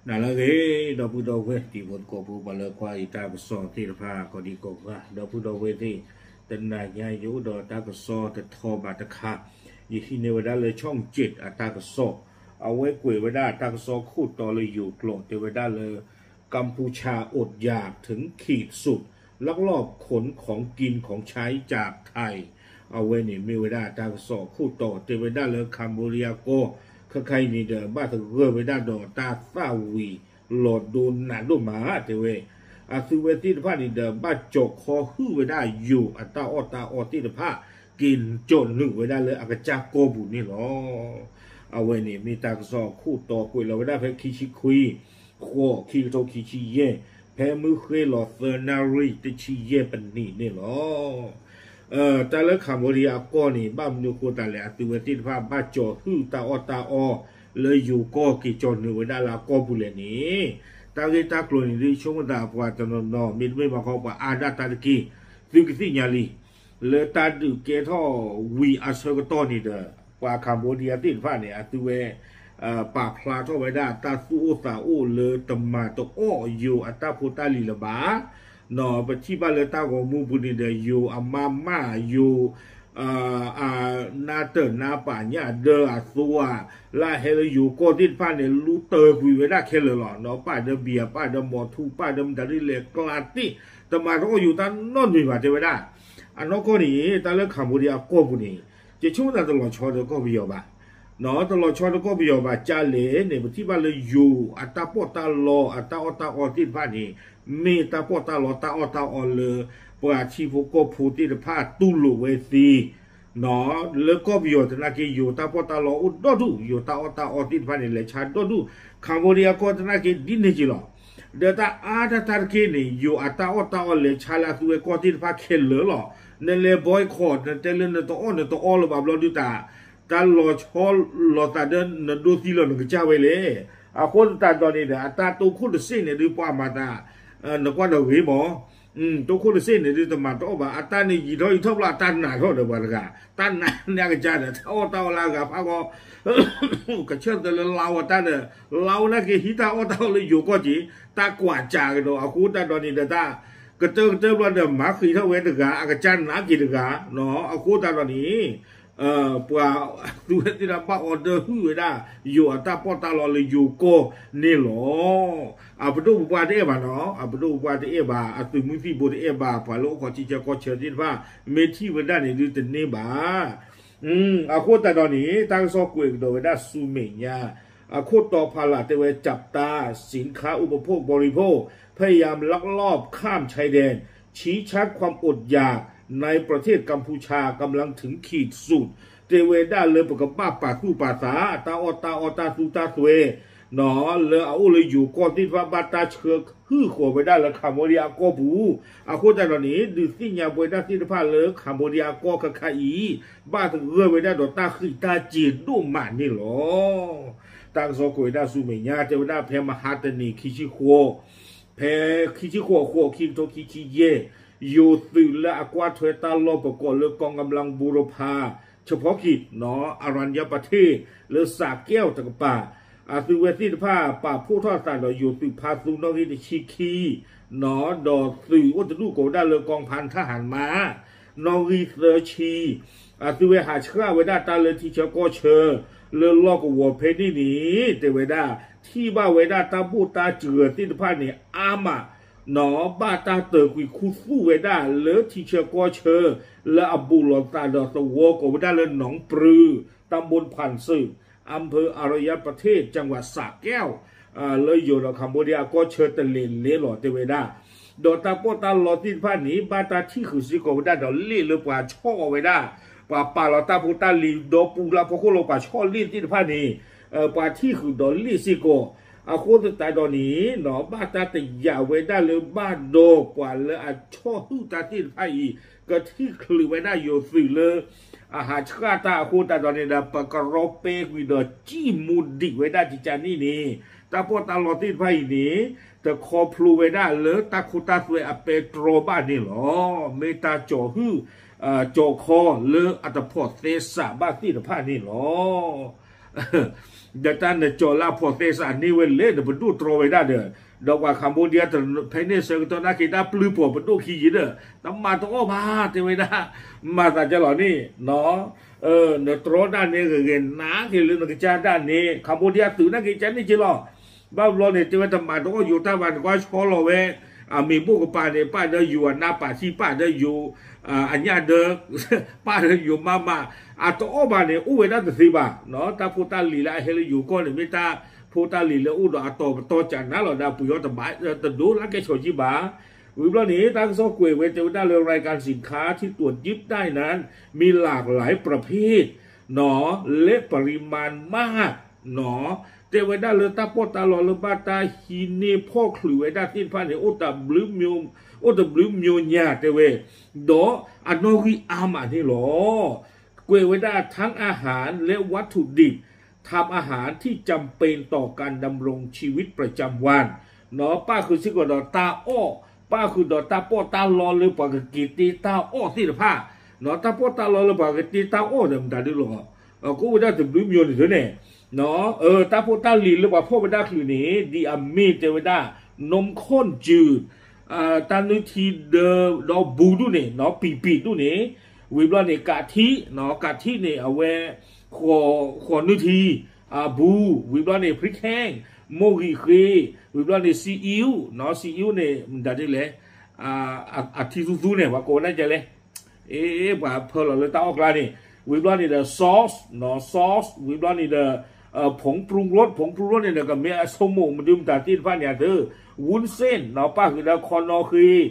နၤလၢအဂ့ၤ ဒီပုၢ်ဒီဝဲၢ်တံၤဖိသကိးဖိ ပှၤလၢကွၢ်ယတၢ်ကစီၣ်သ့ၣ်တဖၣ် ကိးဒံကိးဂၤ ဒီပုၢ်ဒီဝဲၢ်သ့ၣ်, တနၤညါယအိၣ်ဒီးတၢ်ကစီၣ်တထီဘးတခါ, ယဟံးန့ၢ်ဝဲဒၣ်လၢ ช่องเจ็ด အတၢ်ကစီၣ်, အဝဲကွဲးဝဲဒၣ်တၢ်ကစီၣ်ခိၣ်တီလၢယိၤကျိာ် တဲဝဲဒၣ်လၢ กัมพูชาอดอยากถึงขีดสุด ลักลอบขนของกินของใช้จากไทย အဝဲန့ၣ်မ့ၢ်ဝဲဒၣ်တၢ်ကစီၣ်ခိၣ်တီ တဲဝဲဒၣ်လၢ Cambodia ကီၢ် ခဲခါအံၤန့ၣ်ဒီး ဘၣ်သဂၢၢ်ဝဲဒၣ်ဒီးတၢ်သၣ်ဝံၤလီၤဒိနးဒိၣ်မး တဲဝဲ, အသုဝဲသ့ၣ်တဖၣ်န့ၣ်ဒီး ဘၣ်ကၠီၤခီဟုၣ်ဝဲဒၣ်ယိၤအတၢ်အီၣ်တၢ်အီသ့ၣ်တဖၣ် က့ၤကၠီၤနုာ်ဝဲဒၣ်လၢအကစၢ်ကီၢ်ပူၤန့ၣ်လီၤ. အဝဲန့ၣ်မ့ၢ်တၢ်ကစီၣ်ခိၣ်တီကွဲးလီၤဝဲဒၣ်ဖဲခံဆံခွံ ဃိး ခံကထိခံဆံယဲၢ်, ဖဲမုၢ်ဃ့လီၤသၢနၣ်ရံၣ်တဆံယဲၢ်ပနံးန့ၣ်လီၤ. တၢ်လၢ Cambodia အကီၢ်န့ၣ် ဘၣ်မနုၤဃိသတးလဲၣ် အသုဝဲသ့ၣ်တဖၣ်ဘၣ်ကၠီၤဟုၣ်တၢ်အီၣ်တၢ်အီ လၢယိၤကီၢ်က့ၤကၠီၤနုာ်ဝဲဒၣ်လၢအကီၢ်ပူၤလဲၣ်န့ၣ်, တၢ်ဂ့ၢ်တၢ်ကျိၤန့ၣ်ဒုးဆိကမိၣ်သးပှၤတနီၤနီၤ မ့တမ့ၢ်ဘၣ်ခီပှၤအါဒၣ်တၢ်တက့ၢ်, သုကသ့ၣ်ညါလံ လၢတၢ်ဒုးကဲထီၣ်ဝံၤအဆၢကတီၢ်န့ၣ်ဒီး ပှၤ Cambodia သ့ၣ်တဖၣ်န့ၣ် အသုဝဲ ပာ်ဖျါထီၣ်ဝဲဒၣ်တၢ်သူၣ်အိၣ်သးအိၣ်လၢတမၤတအီၣ်ယိၤအတၢ်ဖိတၢ်လံၤလၢၤဘၣ်. ပထံၣ်ဘၣ်လၢတၢ်ဂီၤမူပူၤန့ၣ်ဒီး ယိၤအမါမၢ်ယိၤ အနၢ်တၢၢ်နၢ်ပာ်ညၣ်ဒၢအသိဧါ, လၢအဟဲလၢယိၤကီၢ်သ့ၣ်တဖၣ်န့ၣ် လူတၢၢ်ကွံာ်ဝဲဒၣ်ခဲလၢာ်လီၤ. ပၢ်ဒီးဘံယၤ ပၢ်ဒီးမီၤထူ ပၢ်ဒီးမတၤဒ်လဲၣ်ကျါသ့ၣ် တမၤတအီၣ်ယိၤတၢ်နီတမံၤဘၣ် တဲဝဲဒၣ်. အနီၢ်ကီၢ်န့ၣ် တၢ်လၢ Cambodia အကီၢ်ပူၤန့ၣ် ယဆိကမိၣ်သးတလီၤဆီဒီးကီၢ်ပယီၤဘၣ် တလီၤဆီဒီးကီၢ်ပယီၤဘၣ် ကၢ်လဲၣ်န့ၣ် ပထံၣ်ဘၣ်လၢယိၤအတၢ်ပီးတၢ်လီအတၢ်အီၣ်တၢ်အီသ့ၣ်တဖၣ်န့ၣ် မ့ၢ်တၢ်ပီးတၢ်လီတၢ်အီၣ်တၢ်အီလၢ ပှၤထံဖိကီၢ်ဖိသ့ၣ်တဖၣ်တူၢ်လိာ်ဝဲသ့ လၢကီၢ်ပယီၤသနာ်က့ ယိၤတၢ်ပီးတၢ်လီအိၣ်ဒီဒူၣ် ယိၤတၢ်အီၣ်တၢ်အီသ့ၣ်တဖၣ်န့ၣ် လဲၤဆါဒီဒူၣ် Cambodia ကီၢ်သနာ်က့ဒ်န့ၣ်က့ၤလီၤ. ဒီးတၢ်အါတၢ်တၢ်တက့ၢ်န့ၣ် ယိၤအတၢ်အီၣ်တၢ်အီလဲၤဆါလၢအသုဝဲကီၢ်သ့ၣ်တဖၣ်ခဲလၢာ်လီၤ. နလဲၤ boycott နတဲလၢနတအီၣ်နတအီလၢၤဘၣ်ဘျီဒုးတၢ် တၢ်လီၤဆီလီၤသးဒီးနဒိသံလီၤနကစၢ်ဝဲလဲၣ်. အဃိသတးဒီးန့ၣ်ဒီး အတၢ်တိခိၣ်တစ့ၣ်န့ၣ်ဒုးပှၤမၤသး နကွၢ်ဒီးဂ့ၤမး တိခိၣ်တစ့ၣ်န့ၣ်ဒုးတမၤတအီၣ်ဘၣ် အတၢ်န့ၣ်ယံာ်ထီၣ်ယံာ်ထီၣ်ဘျီအတၢ်နာ်ထီၣ်ဒီးပှၤတဂၤ တၢ်နာ်န့ၢ်အကစၢ်ဒီး တၢ်အီၣ်တၢ်အီလၢအဂၤဖးဂီၢ် ကဆၢၣ်သၢလၢလါဝဲတၢ်ဒီး လါဝဲနာ်က့ဟံးတၢ်အီၣ်တၢ်အီလၢယိၤကီၢ်က့ၤ တၢ်ကွၢ်ကၢ်ကဒီး အဃိသတးဒီးန့ၣ်ဒီးတၢ် ကတၢၢ်ကတၢၢ်ဘျီဒီးမၤဃံးထီၣ်ဝဲတဂၤ အကစၢ်နာ်က့ၤတဂၤ အဃိသတးဒီးန့ၣ် ပှၤသုဝဲသ့ၣ်တဖၣ်ဘၣ် order ဟုၣ်ဝဲဒၣ် ယိၤအတၢ်ပီးတၢ်လီလၢယိၤကီၢ်န့ၣ်လီၤ. အပဒိၣ်ပပှၢ်တအဲၣ်ဘၣ်နီၤ အပဒိၣ်ပပှၢ်တအဲၣ်ဘၣ် အသုးမုၢ်သံၣ်ဘိတအဲၣ်ဘၣ် ပှၤလၢအိၣ်ခိးထံဆၢကီၢ်ဆၢသ့ၣ်တဖၣ် မ့ၢ်ထံၣ်ဝဲဒၣ်န့ၣ်ဒုးတန့ၢ်ဘၣ် အဃိသတးဒီးန့ၣ် တၢ်ကစီၣ်ကွဲးကဒီးဝဲဒၣ်ဆူမဲာ်ညါ အခိၣ်တီဖးလၢ်တဲဝဲ จับตา สินค้าอุปโภคบริโภค พยายามลักลอบข้ามชายแดน ชี้ชัดความอดอยากในประเทศกัมพูชากำลังถึงขีดสุด တဲဝဲဒၣ်လၢပကဘၣ်ပာ်သူၣ်ပာ်သး တၢ်အီၣ်တၢ်အီတၢ်သူတၢ်သွဲ လၢအအိၣ်လၢယိၤကီၢ်သ့ၣ်တဖၣ်ဘၣ်တၢ်ဆှၢဟုၣ်ဃီၤဝဲဒၣ်လၢ Cambodia အကီၢ်ပူၤ အဃိသတးဒီးန့ၣ် ဒုးသ့ၣ်ညါပဝဲဒၣ်သ့ၣ်တဖၣ်လၢ Cambodia အကီၢ်ခဲခါအံၤ ဘၣ်သဂၢၢ်ဝဲဒၣ်ဒီးတၢ်ဃံးတၢ်စ့ၤဒိၣ်မးန့ၣ်လီၤ. တၢ်ကစီၣ်ကွဲးဝဲဒၣ်ဆူမဲာ်ညါ တဲဝဲဒၣ်ဖဲမဟါတနံၤခံဆံဃိး ဖဲခံဆံဃိး ဃိး ခံကထိခံဆံယဲၢ် ယိၤသုးလၢအကွၢ်ထွဲတၢ်လီၢ်ပကိးလၢ กองกำลังบูรพาเฉพาะกิจ အရญญประเทศ လၢစးကဲၣ်တကပၤ အသုဝဲသ့ၣ်တဖၣ်ပာ်ဖှိၣ်ထီၣ်သးဒီးယိၤသုးဖါသူနီၣ်ဂံၢ်တဆံခံ ဒီးသုးအိၣ်တဒူၣ်ကိးဝဲဒၣ်လၢ กองพันทหารม้า နီၣ်ဂံၢ်သၢဆံ အသုဝဲဟးဆှၣ်ဝဲဒၣ်တၢ်လၢထံဆၢကီၢ်ဆၢ လၢလီၢ်ကဝီၤဖဲန့ၣ်န့ၣ် တဲဝဲဒၣ် ထံၣ်ဘၣ်ဝဲဒၣ်တၢ်ဘိၣ်တၢ်စှၤသ့ၣ်တဖၣ်န့ၣ် အါမး နီၣ် ဘၣ်တၢ်တၢၢ်ကွံာ်ခူသူၣ်ဝဲဒၣ်လၢထံဆၢကီၢ်ဆၢ လၢအဘူးလိာ်သးဒီးသဝီကိးဝဲဒၣ်လၢ หนองปลือ ตำบลผ่านศึก อำเภออรัญญประเทศ จังหวัดสระแก้ว လၢယိၤဒီး Cambodia အကီၢ်ဆၢတလဲၤလဲၤလီၤတဲဝဲဒၣ် ဒီးတၢ်ပီးတၢ်လီသ့ၣ်တဖၣ်န့ၣ် ဘၣ်တၢ်ထံၣ်ဃုာ်စ့ၢ်ကီးဝဲဒၣ်ဒီးလ့ၣ်လၢပှၤဆီၣ်အီၤဝဲဒၣ် ပှၤပာ်လီၤတၢ်ဖိတၢ်လံၤဒီပူၤလၢဖီခိၣ်လီၤ ပှၤဆီၣ်လ့ၣ်သ့ၣ်တဖၣ်န့ၣ် ပှၤထံၣ်ဃုာ်ဒီးလ့ၣ်စ့ၢ်ကီး အဃိသတးဒီးန့ၣ် ဘၣ်တၢ်တယာ်ဝဲဒၣ်လၢဘၣ်ဒီးပှၤလၢအဆီၣ်ဟုၣ်တၢ်သ့ၣ်တဖၣ်အံၤ ကထံၣ်ချုးဝဲဒၣ်ယိၤသုးလၢ အဟးဆှၣ်တၢ်အဃိသတးဒီးန့ၣ်ဒီး ပကရီပဲကွံာ်ဒီးစံၣ်မူဒံးဝဲဒၣ်ကကန့ၣ်န့ၣ် တၢ်ပီးတၢ်လီသ့ၣ်တဖၣ်အံၤန့ၣ် တခီဖျိဝဲဒၣ်လၢတၢ်ခိတၢ်သွဲအပဲတြီဘၣ်န့ၣ်လီၤ. မ့ၢ်တၢ်ကၠီၤဟုၣ် ကၠီၤခီလၢအတဖိးသဲစးဘၣ်သ့ၣ်တဖၣ်န့ၣ်လီၤ. ဒီးတၢ်နကၠီၤလၢအဖိးသဲစးန့ၢ်ဝဲလဲၣ်ဒီး ပဒိၣ်တြီဝဲဒၣ်ဒီး, ဒီးပှၤ Cambodia ဖဲန့ၣ်ဆၢကတီၢ်နာ်က့ၤတၢ်ပျုၢ်ပိာ်ပဒိၣ်ခံယံၤဒီး, တမၤတအီၣ်ဘၣ် တဲဝဲဒၣ်, မၤသးကလီၤန့ၣ်, နတြီဒၣ်န့ၣ်ဂ့ၤဂ့ၤ နာ်က့ၤလၢနကစၢ်ဒၣ်န့ၣ် Cambodia သုးနာ်က့ၤကန့ၢ်က့ၤလီၤ. ဘၣ်ဘျီန့ၣ် တဲဝဲတမၤတအီၣ် ယိၤတၢ်ဘၣ်န့ၣ် ကွၢ်ဆီလီၤဝဲ, အမ့ၤဘိၣ်ကပၤန့ၣ် ပၣ်ဒီးယိၤအနၢ်ပာ်ထံ ပၣ်ဒီးယိၤ အညၣ်ဒၢ ပၣ်ဒီးယိၤမးမး, အတအီၣ်ဘၣ်န့ၣ် အိၣ်ဝဲဒၣ်တသ့ဘၣ်, တၢ်ဖိတၢ်လံၤလၢအဟဲလၢယိၤကီၢ်န့ၣ် မ့ၢ်တၢ်ဖိတၢ်လံၤလၢအိၣ်ဒီးအတီၤပတီၢ်ကနၣ်လီၤဒၣ် ပှ့ၤအီၣ်တဘၣ်တဒိလၢကဲဆီၣ်ကံဘၣ်. ဝံၤဘျီန့ၣ် တၢ်ကစီၣ်ကွဲးဝဲတဲဝဲဒၣ်လၢ รายการสินค้าที่ตรวจยึดได้นั้นมีหลากหลายประเภท และปริมาณมาก တဲဝဲဒၣ်လၢတၢ်ပီးတၢ်လီလၢဘၣ်တၢ်ဟံးန့ၢ်ဖီၣ်ချုးဝဲဒၣ်သ့ၣ်တဖၣ်န့ၣ် အိၣ်တဘျုး အိၣ်တဘျုးမျိၤညါတဲဝဲ, ဒီးအနီၣ်ဂံၢ်အါမးန့ၣ်လီၤ. ကွဲးဝဲဒၣ် ทั้งอาหารและวัตถุดิบทำอาหารที่จำเป็นต่อการดำรงชีวิตประจำวัน ပၣ်ဃုာ်စ့ၢ်ကီးဒီးတၢ်အီၣ်, ပၣ်ဃုာ်ဒီးတၢ်ပီးတၢ်လီလၢပှၤကက့ၤတ့တၢ်အီၣ်သ့ၣ်တဖၣ်, တၢ်ပီးတၢ်လီလၢပှၤကက့ၤတ့တၢ်အီၣ်ဒီးမတၤဒုလီၤ, ကအိၣ်ဝဲဒၣ်တဘျုးမျိၤန့ၣ်သ့န့ၣ်, တၢ်ဖိတၢ်လံၤလၢပှၤဖီၣ်ဝဲဒၣ်ချုးန့ၣ် ဒ်အမ့ၢ်တဲဝဲဒၣ် นมข้นจืด တၢ်နုၢ်ထံဒၢဒီးဘူးဒူၣ်န့ၣ် ပံာ်ပံာ်ဒူၣ်န့ၣ်, ဝံၤဘျီန့ၣ် กะทิ, กะทิန့ၣ် အဝဲ ဃိးနုၢ်ထံ, ဘူး, ဝံၤဘျီန့ၣ် พริกแห้ง, မိၢ်ဂံၢ်ဃ့, ဝံၤဘျီန့ၣ် ซีอิ๊ว, ซีอิ๊วန့ၣ် မတၤဒ်လဲၣ်, အထံသူသူန့ၣ် ပှၤကိးဝဲဒၣ်လဲၣ်, ပှၤဖၢလီၤလၢတၢ်အီၣ်ကျါန့ၣ်, ဝံၤဘျီန့ၣ်ဒီး sauce, sauce, ဝံၤဘျီန့ၣ်ဒီး ผงปรุงรส, ผงปรุงรสန့ၣ်ဒီး ကမ့ၢ်အဆိကမိၣ်မနုၤမတၤသ့ၣ်တဖၣ်န့ၣ်အသိး, วุ้นเส้น ပၣ်ဃုာ်ဒီးခီနီၣ်ဃ့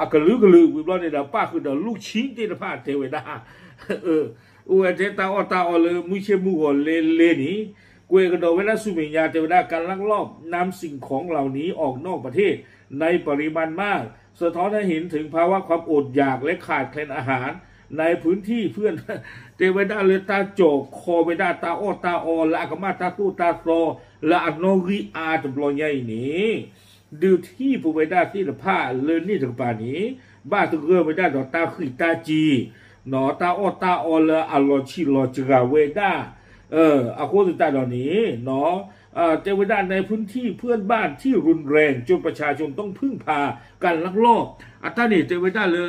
အကလုာ်ကလုာ် ဝံၤဘျီန့ၣ်ဒီး ပၣ်ဃုာ်ဒီး ลูกชิ้น သ့ၣ်တဖၣ်တဲဝဲဒၣ်, အိၣ်ဝဲထဲတၢ်အီၣ်တၢ်အီလၢမုၢ်ဆ့ၣ်မုၢ်ဂီၤလဲလဲန့ၣ်, ကွဲးကဒီးဝဲဒၣ်ဆူမဲာ်ညါတဲဝဲဒၣ် การลักลอบนำสิ่งของเหล่านี้ออกนอกประเทศในปริมาณมาก สะท้อนให้เห็นถึงภาวะความอดอยากและขาดแคลนอาหารในพื้นที่เพื่อน တဲဝဲဒၣ်လၢတၢ်ကၠီၤခီဝဲဒၣ်တၢ်အီၣ်တၢ်အီလၢအကမၣ်တၢ်သိၣ်တၢ်သီ လၢအနီၣ်ဂံၢ်အါတဘျီညါအံၤန့ၣ် ဒုးထံၣ်ပဝဲဒၣ်သ့ၣ်တဖၣ်လၢန့ၣ်တကပၤန့ၣ် ဘၣ်သဂၢၢ်ဝဲဒၣ်ဒီးတၢ်ဃံးတၢ်စ့ၤ, တၢ်အီၣ်တၢ်အီလၢအလီၤဆံးလီၤစှၤဝဲဒၣ်, အဃိသတးဒီးန့ၣ် တဲဝဲဒၣ် ในพื้นที่เพื่อนบ้านที่รุนแรงจนประชาชนต้องพึ่งพาการลักลอบ အတၢ်န့ၣ်တဲဝဲဒၣ်လၢ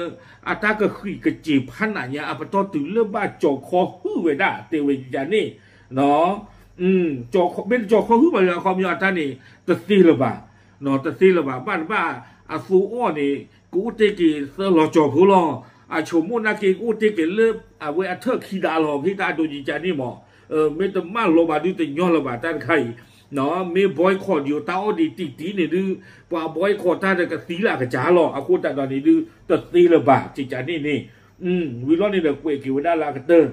အတၢ်ကဃံးကစ့ၤဖးနးညါအပတီၢ်တုၤလၢဘၣ်ကၠီၤခီဟုၣ်ဝဲဒၣ်တဲဝဲဒ်န့ၣ်, မ့ၢ်တကၠီၤခီဟုၣ်ဘၣ်လၢအခီပညီအတၢ်န့ၣ် တသ့လၢၤဘၣ်, တသ့လၢၤဘၣ် ဘၣ်တဘၣ် အသိအီၣ်န့ၣ် ကအိၣ်တ့ၢ်က့ၤသၢလီၤကၠီၤဖိလီၤ, အဆိကမိၣ်နာ်က့ ကအိၣ်တ့ၢ်က့ၤလၢအဝဲအထၢၣ်ခံဒါလီၤ ဖဲတၢ်ဒိးကကန့ၣ်မး, မ့ၢ်တမၢလီၤဘၣ်ဒုးတညီလၢၤဘၣ်တၢ်တခါအံၤ, မ့ၢ် boycott ဒံးတၢ်အီၣ်ဒံးတံၢ်တံၢ်န့ၣ်ဒုး ပှၤ boycott တၢ်ဒီးကသံလၢအကစၢ်လီၤ, အဃိသတးဒီးန့ၣ်ဒုး တသ့လၢၤဘၣ်ကကန့ၣ်န့ၣ်, ဝံၤလီၤန့ၣ်ဒီးကွဲးက့ၤဝဲဒၣ်လၢအကတၢၢ်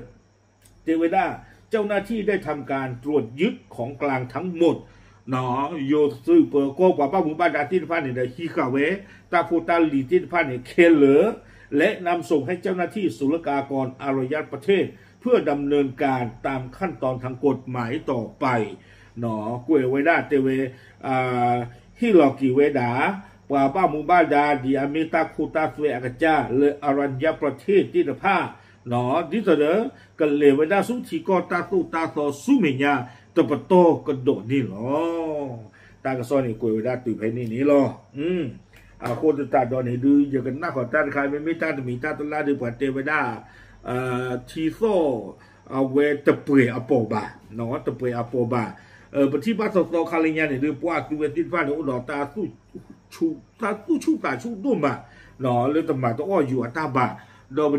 တဲဝဲဒၣ် เจ้าหน้าที่ได้ทำการตรวจยึดของกลางทั้งหมด ယိၤသုးပၢၤကီၢ်ပှၤဘၣ်မူဘၣ်ဒါသ့ၣ်တဖၣ်န့ၣ်ဒီး ဟံးဃာ်ဝဲ တၢ်ဖိတၢ်လံၤသ့ၣ်တဖၣ်န့ၣ်ခဲလၢာ် และนำส่งให้เจ้าหน้าที่ศุลกากรอารยประเทศ เพื่อดำเนินการตามขั้นตอนทางกฎหมายต่อไป ကွဲးဝဲဒၣ်တဲဝဲ ဟ့ၣ်လီၤက့ၤဝဲဒၣ် ပှၤဘၣ်မူဘၣ်ဒါဒ်အမ့ၢ်တၢ်ခိတၢ်သွဲအကစၢ်လၢ อรัญญประเทศ သ့ၣ်တဖၣ် ဒ်သိးဒီး ကလဲၤဝဲဒၣ်ဆူထံကီၢ်တၢ်သိၣ်တၢ်သီဆူမဲာ်ညါ တပတီၢ်ကဒီးန့ၣ်လီၤ. တၢ်ကစီၣ်န့ၣ်ကွဲးဝဲဒၣ်တုၤဖဲန့ၣ်န့ၣ်လီၤ. အဃိသတးဒီးန့ၣ်ဒုး ယကနၣ်ဃီၤတၢ်တခါ မ့မ့ၢ်တၢ်တမံၤတၢ်တလါဒီး ပှၤတဲဝဲဒၣ် ထံသီၣ် အဝဲတပှဲၤအပိာ်ဘၣ်, တပှဲၤအပိာ်ဘၣ်. ပထံၣ်ဘၣ်သီသီခါလၢညါန့ၣ်ဒုး ပှၤအသုဝဲသ့ၣ်တဖၣ်န့ၣ် အိၣ်ဒီးတၢ်သူၣ်ဆူၣ်သးဆူၣ်ဒိၣ်မး လၢတမၤတအီၣ်ယိၤအတၢ်ဘၣ်,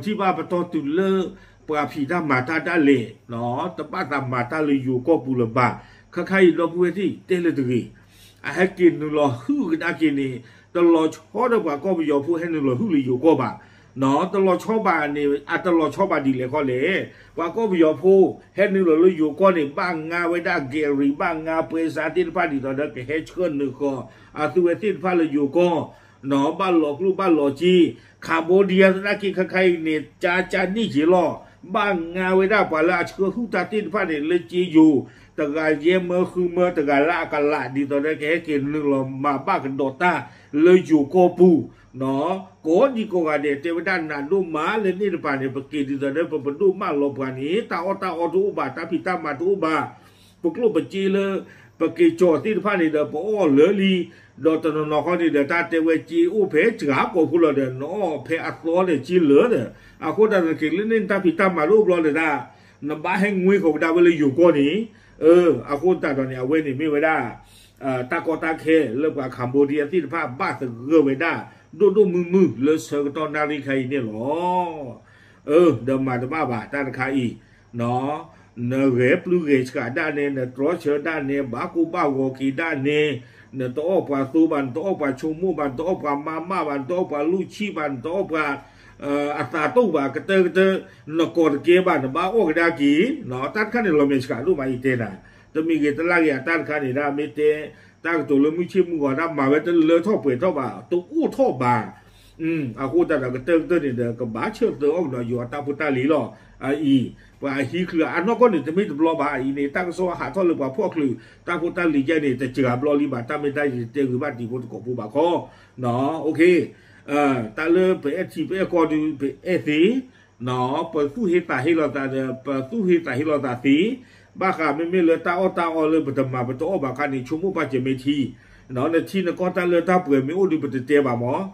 ဒီးပထံၣ်ဘၣ်ပတီၢ်တုၤလၢ ပှၤဖံးတၢ်မၤတၢ်ဒၣ်လဲာ် တဘၣ်သးမၤတၢ်လၢယိၤကီၢ်ပူၤလၢၤဘၣ်. ခါခါအံၤဒီပုၢ်ဝဲၢ်သ့ၣ်တဲလၢတဂ့ၤ, အဟဲက့ၤနုာ်လီၤဟုၣ်ကဒါက့ၤန့ၣ် တလီၤဆီဒီးပှၤကီၢ်ပယီၤဖိဟဲနုာ်လီၤဟုၣ်လၢယိၤကီၢ်ဘၣ် တလီၤဆီဘၣ်န့ၣ် အတလီၤဆီဘၣ်ဒ်လဲၣ်ခီလဲၣ်. ပှၤကီၢ်ပယီၤဖိ ဟဲနုာ်လီၤလၢယိၤကီၢ်န့ၣ် ဘၣ်ငါဝဲဒၣ် ကဲရံၤ ဘၣ်ငါပွဲစား သ့ၣ်တဖၣ်ဒ်သိးဒီး ကဟဲဆှၢနုာ်ဃီၤ အသုဝဲသ့ၣ်တဖၣ်လၢယိၤကီၢ် ဘၣ်လီၤကျိၣ်ဘၣ်လီၤစ့, Cambodia သနာ်က့ခါခါအံၤန့ၣ် ကၢ်ကၢ်န့ၢ်က့ၤလီၤ. ဘၣ်ငါဝဲဒၣ်ပှၤလၢအဆှၢဟုၣ်တၢ်သ့ၣ်တဖၣ်န့ၣ် လၢစ့ယိၤ, တဂၤယဲၢ်မၢဃုမၢ တဂၤလၢအကလး ဒ်သိးဒီးကဟဲက့ၤနုာ်လီၤမၤဘၣ်ကဒီးတၢ်လၢယိၤကီၢ်ပူၤ ကိးဒံကိးဂၤဒဲး တဲဝဲဒၣ်နးဒိၣ်မးလၢန့ၣ်တပၤန့ၣ် ပက့ၤဒ်သိးဒီး ပပဒိၣ်မၢလီၤပှၤန့ၣ် တၢ်အီၣ်တၢ်အီတအိၣ်ဘၣ် တၢ်ဖံးတၢ်မၤတအိၣ်ဘၣ် ပကျိၣ်ပစ့လၢ ပက့ၤကၠီသ့ၣ်တဖၣ်န့ၣ်ဒီး ပအီၣ်လၢာ်လံ, ဒီးတနီၤနီၤခီန့ၣ်ဒီး တၢ်တဲဝဲစ့အိၣ်ဖဲစှၤကိာ်ဖိလီၤဒီး နအီၣ်ဖဲအသီဒီးစ့လၢာ်ဒီး အဃိသတးဒီး နက့ၤလၢန့ၣ် နတၢ်ဖံးတၢ်မၤတအိၣ်ဘျီဒီး နဘၣ်ဟဲငွ့ဃီၤကဒါဝဲလၢယိၤကီၢ်န့ၣ်, အဃိသတးဒီးန့ၣ် အဝဲန့ၣ်မ့ၢ်ဝဲဒၣ် တၢ်ကီတၢ်ခဲလၢပှၤ Cambodia သ့ၣ်တဖၣ်ဘၣ်သဂၢၢ်ဝဲဒၣ် ဒိၣ်ဒိၣ်မုၢ်မုၢ်လၢဆၢကတီၢ်နၣ်ရံၣ်ခါအံၤန့ၣ်လီၤ. ဒီးမၤတဘၣ်ဘၣ်တၢ်တခါအံၤ, နဂဲၤပျုၢ်ဂဲၤဆှးဒၣ်နဲ, နတြီဆၢဒၣ်နဲ, ဘၣ်ကိၢ်ဘၣ်ဂီၤက့ၤဒၣ်နဲ, နတအီၣ်ပှၤသိဘၣ်, နတအီၣ်ပှၤဆိကမိၣ်ဘၣ်, နတအီၣ်ပှၤမါမၢ်ဘၣ်, နတအီၣ်ပှၤလူၢ်ဆံၣ်ဘၣ်, နတအီၣ်ပှၤ အသးတိၢ်ဘၣ်ကတၢၢ်ကတၢၢ်, နကိးတကဲဘၣ်, နဘၣ်အီၣ်ကဒါက့ၤ, တၢ်တခါန့ၣ် လီၤမဲာ်ဆှးဒိၣ်မးအံၤတဲနၤ, တမ့ၢ်ဂ့ၤတလၢ်ဂ့ၤအတၢ်တခါန့ၣ်ဒၣ် မ့ၢ်တဲ တၢ်ကတိၤလၢမုၢ်ဆ့ၣ်မုၢ်ဂီၤဒၣ် မၤဝဲတလၢထီၣ်ပှဲၤထီၣ်ဘၣ်, တအိၣ်ထီၣ်ဘၣ်. အဃိသတးဒီးကတၢၢ်ကတၢၢ်န့ၣ်ဒီး ကဘၣ်ဆၢသၢအီၣ်ကဒီးယွၤအတၢ်ဖိတၢ်လံၤလီၤ. အအံၤ ပှၤဟံးချုးအနီၢ်ကီၢ်န့ၣ် တမ့ၢ်တဘျီဘၣ်, အံၤန့ၣ် တၢ်ကစီၣ်ဟးထီၣ်လၢပှၤဖီၣ်ချုး တၢ်ဖိတၢ်လံၤကဲန့ၣ် တစှၤဘျီလံဘၣ်, တၢ်မ့ၢ်တၢ်ယတဲဂ့ၤဘၣ်တံၤဖိသကိးဖိဘၣ်ခီ, တၢ်လၢပအဲၣ်ထံပအဲၣ်ကီၢ်ဒုး ပအဲၣ်သ့ ပသူၣ်ဟ့သးဟ့လိာ်သးဒီး ပသူၣ်ဟ့သးဟ့လိာ်သးသ့, ဘၣ်ဃးမ့မ့ၢ်လၢတၢ်အီၣ်တၢ်အီလၢပတမၤပတအီၣ်ဘၣ်ခါန့ၣ် ဆိကမိၣ်ပာ်စၢၤမ့ၢ်ထံ, နထံနကီၢ်တၢ်လၢတၢ်ပှဲၤမ့ၢ်အိၣ်ဒုးပတတဲဘၣ်မၢ်,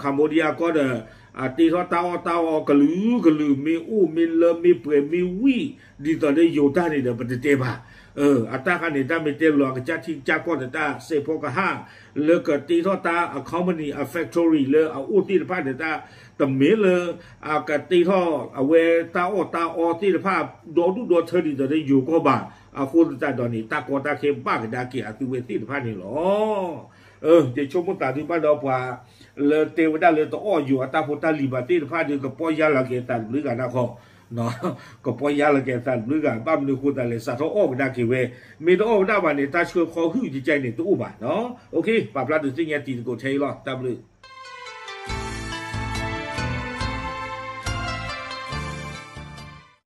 Cambodia ကီၢ်ဒီး အတ့ထီၣ်တၢ်အီၣ်တၢ်အီကလုာ်ကလုာ်မ့ၢ်အိၣ်မ့ၢ်လၢမ့ၢ်ပှဲၤမ့ၢ်ဝံၣ် ဒ်သိးလၢယိၤတၢ်န့ၣ်ဒီး ပတတဲဘၣ်. အတၢ်ခါန့ၣ် တၢ်မ့ၢ်တဲလီၤအကစၢ်ထံကစၢ်ကီၢ်ဒီးတၢ်စဲးဖီကဟၣ် လၢကတ့ထီၣ်တၢ်အ company အ factory လၢအအိၣ်သ့ၣ်တဖၣ်ဒီးတၢ် တမ့ၢ်လၢ အကတ့ထီၣ်အဝဲတၢ်အီၣ်တၢ်အီသ့ၣ်တဖၣ် ဒီဒူၣ်ဒီထၢဒ်သိးလၢယိၤကီၢ်ဘၣ်. အဃိသတးဒီးန့ၣ် တၢ်ကီတၢ်ခဲဘၣ်ကဒါက့ၤအသုဝဲသ့ၣ်တဖၣ်န့ၣ်လီၤ. ယဆိကမိၣ်သးဒုးဘၣ်ဒီးပှၤ လၢတဲဝဲဒၣ်လၢတအီၣ်ယိၤအတၢ်ဖိတၢ်လံၤဘၣ်သ့ၣ်တဖၣ်ဒီး ကပီၢ်ယါလီၤက့ၤအသးတဘျုးဂၤဒၣ်ခီ, ကပီၢ်ယါလီၤက့ၤအသးတဘျုးဂၤ ဘၣ်မနုၤအဃိသတးလဲၣ် စးထီၣ်အီၣ်ကဒါက့ၤဝဲ, မ့ၢ်တအီၣ်ဝဲဒၣ်ဘၣ်န့ၣ် တၢ်ဆှၢခီဟုၣ်ကကဲန့ၣ်တအိၣ်ဘၣ်. ပာ်ဖျါဒုးသ့ၣ်ညါတံၤသကိးထဲအံၤလီၤ. တၢ်ဘျုး